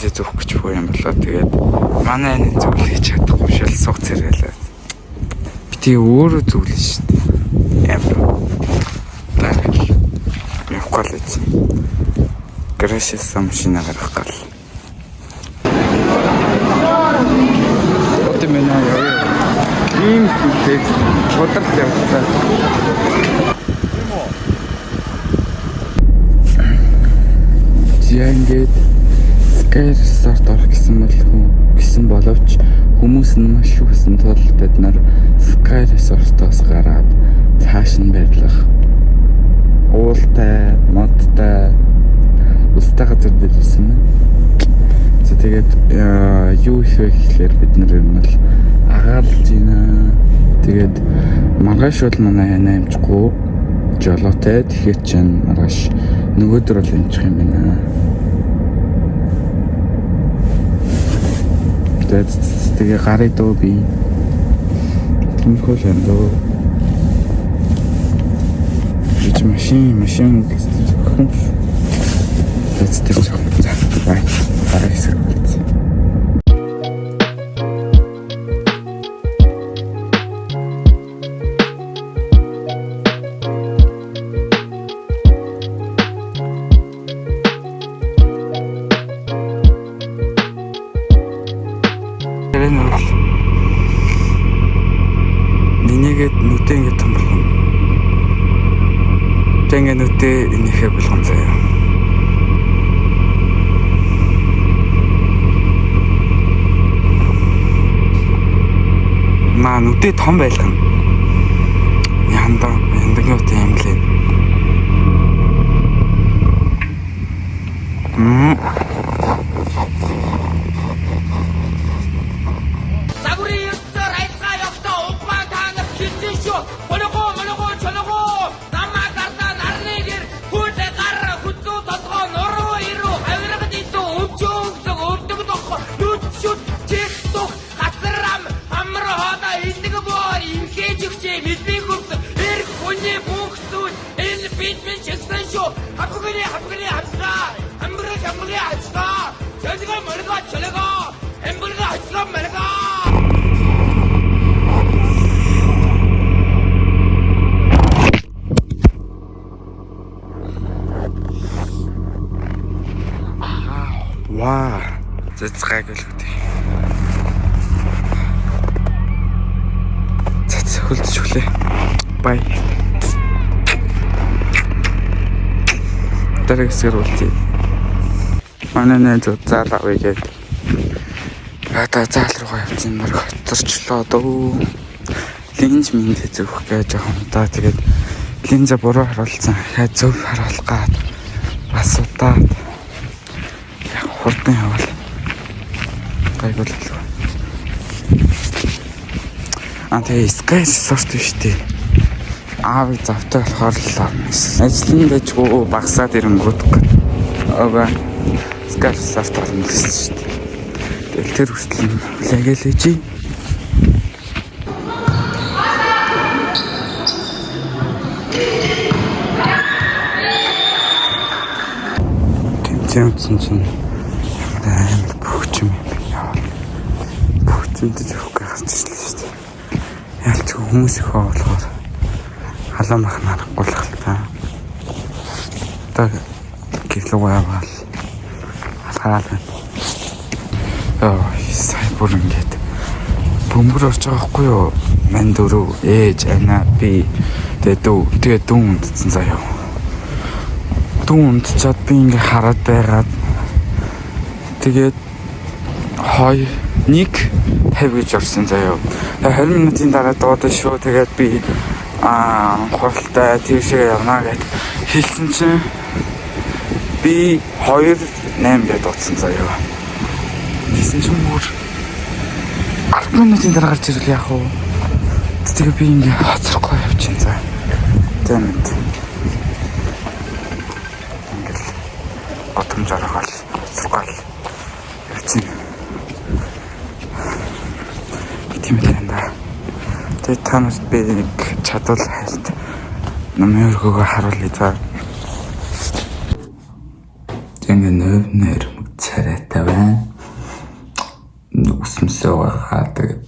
Линзээ зөөх гэж буй юм болоо. Тэгээд манай энэ зөвлөж чадахгүй шал суг царайлаа. Би тэгээ өөрөө зөвлөн шүү дээ. Ямар. Таа. Явахгүй л гэж. Гаражээс машина гаргах гал. Одоо миний яа. Ийм зүйлээ бодрол явцаа. За ингээд Sky Resort орох гэсэн бол гэсэн боловч хүмүүс нь маш их байсан тул бид нар Sky Resort-оос гараад цааш нь барилах уултай, модтой, устай газар дээр ирсэн байна. За тэгээд юу их вэ гэхлээр бид нар ер нь бол агаарлаж байна. Тэгээд маргааш бол манай яна амжихгүй жолоотой. Тэгэхээр чинь маргааш нөгөөдөр бол амжих юм байна. Тэгээд тэгээ гарыг дөө би. Тиймэрхүү л юм дөө. Би машин зөвхөн шүү. Тэгээд тэр жоохон. За бай. Дараа хэсэг болцсон. Тэр нь бол нинийгээд нүдэ ингэ том болгоно. Тэг ингэ нүдэ инээхэ болгон заяа. Маа нүдэ том байлгана. Янда яндагийн утын юм лээ. Мм. Загварын ертөнцөөр аялгаа явахдаа угмаа та нар хэлсэн шүү. Хоногоо моногоо чоногоо намаа гардаа нарны гэр хөл гар хүзүү толгоо нуруу ирүү авиргад идүү өвчөө өгдөг өвдөг дох нүд шүт чих тух газар ам амар хоолой илэг боо имхээж өгчээ мэдний хөвс эрг хүний бүх зүйл энэ бид минь шигсэн шүү. Хавгны хавгны хавсгаа хамбраг хамбраг хавсгаа чөлгөө мөргөө чөлгөө хамбраг хавсгаа мөргөө. Ваа. Зэцгайг л үгүй. За хөлдөж өглөө. Бай. Дараа хэсгээр уулзъя. Манай найз заал авъя гээд. Одоо заал руугаа явчихсан баг хоцорчлоо дөө. Линз минь зөөх гэж жоохон удаа тэгээд линза буруу харуулсан. Хаа зөв харуулах гад бас удаад яг хурдан явал гайгүй л болов. А тэгээ Sky Resort биш үү? Аав завтай болохоор л орно гэсэн. Ажлын дэжгүй багасаад ирэнгүүт ага Sky Resort орно гэсэн шүү дээ. Тэгэл тэр хүртэл нь хүлээгээл ээжээ. Тэмцээн утсан чинь амар бөхч юм юм байна. Бөхчөнд зөхгүй гарч ирлээ шүү дээ. Ялч хүмүүс их болохоор халуун мах нарахгүй л хэл та. Одоо гэрлүүгээ яваал алхараал байна. Йоо, сая бүр ингээд бөмбөр орж байгаа байхгүй юу? Ман дөрөв, ээж, ана, би тэгээ дүү, тэгээ дүү унтцсан заяа. Дүү унтчаад би ингээ хараад байгаад тэгээд 2 1 50 гэж орсон заяа. Тэгээ 20 минутын дараа дуудана шүү. Тэгээд би хуралтай тийшээ явна гэд хэлсэн чинь би 2 8 гэж дуудсан заяа. Тэгсэн чинь бүр 10 минутын дараа гарч ирвэл яах вэ? Тэгээ би ингээ хоцрохгүй явчихин за. Тийм мэд. Ингээл готомж орохол хоцрохгүй л явчихин. Тийм л юм да. Тэгээ та нарт би нэг чадвал хайлт намын өргөөгөө харуулъя за. Тэгээ нөв нэр царайтай байна. Суугаа тэгээд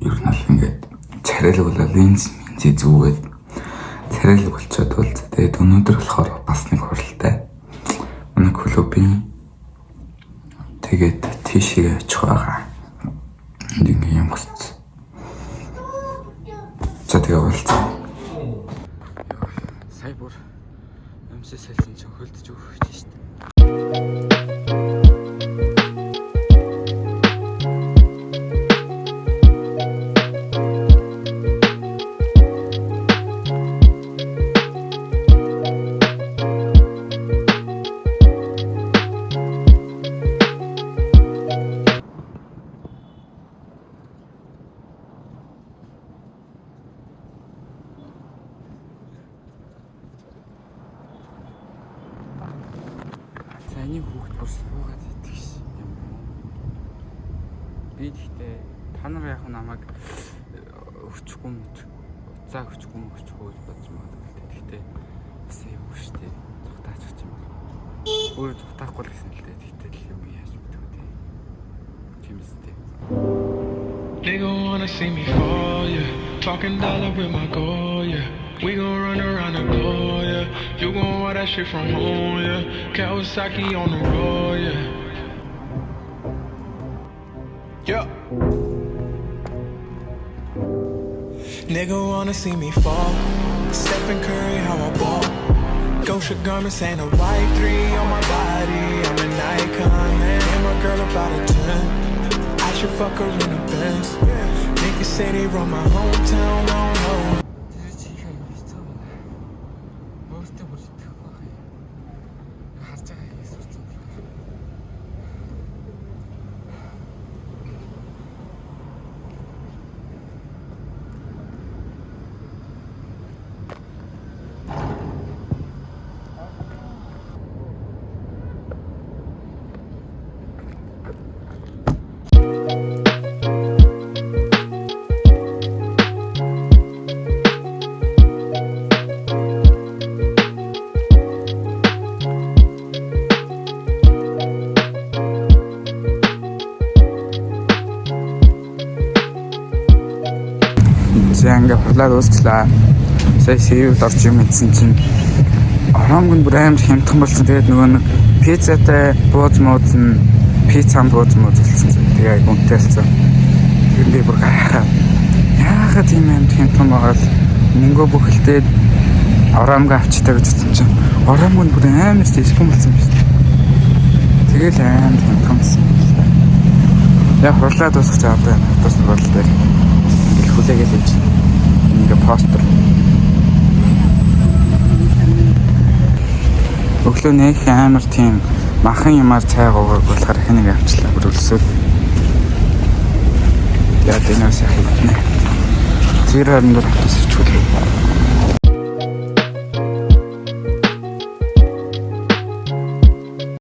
ер нь бол ингээд царайлаг болоо линз минзээ зүгээд царайлаг болчоод бол тэгээд өнөөдөр болохоор бас нэг хуралтай. Манай клубын тэгээд тийшээ очих байгаа. Энд ингээ юм гоц. За тэгээ уулзаа. Сая бүр өмсөө сэлсэн чинь хөлдөж өгөх гэж штэ. За энэ хүүхэд бүр суугаад идэх ш юм уу? Би гэхдээ та нар яг намайг өчөхгүй мөч уцаа өчөхгүй мөчөхгүй гэж бодож магадгүй л дээ. Гэхдээ бас юм штэ. Зүхтаач гэж юм бол. Өөрөө зүхтаахгүй л гэсэн л дээ. Гэхдээ л юм яаж мэдэх вэ? Тийм үстэй. They gon' wanna see me fall, yeah. Talking dollar with my goal, yeah. We gon' run around the globe, yeah. You gon' want that shit from home, yeah. Kawasaki on the road, yeah. Yeah. Nigga wanna see me fall. Stephen Curry, how I ball. Gosha garments and a white three on my body. I'm an icon, man. And my girl about a 10. I should fuck her in a Benz. Niggas say they run my hometown, I don't know. Тэр чи их аюу хэцүү байна. Өөртөө бүр итгэхгүй байх юм. Харж байгаа юм сурцсан болохоор. За ингээ хурлаа дуусчлаа. Сая сэвд орж юм идсэн чинь оромг нь бүр амар хямдхан болсон. Тэгээд нөгөө нэг пиццатай бууз мууз нь пиццан бууз мууз болсон. Тэгээ айгу үнэтэй болсон. Тэгээд би бүр гайхаа. Яагаад ийм амар хямдхан байгаа л мөнгөө бүхэлдээд оромг авчтай гэж бодсон чинь оромг нь бүр амар жижигхэн болсон юм шүү дээ. Тэгэл амар хямдхан болсон юм л та. Яг хурлаа дуусгах чам одоо автобус бодол дээр ингээл хүлээгээл ээж ингээ постэр. Өглөө нэх амар тийм махан юмар цай гоогааг болохоор хэн нэг авчлаа бүр өлсөөд. Тэгээд энэ бас яах юм бэ? Тэр хооронд автобус ирчихвэл.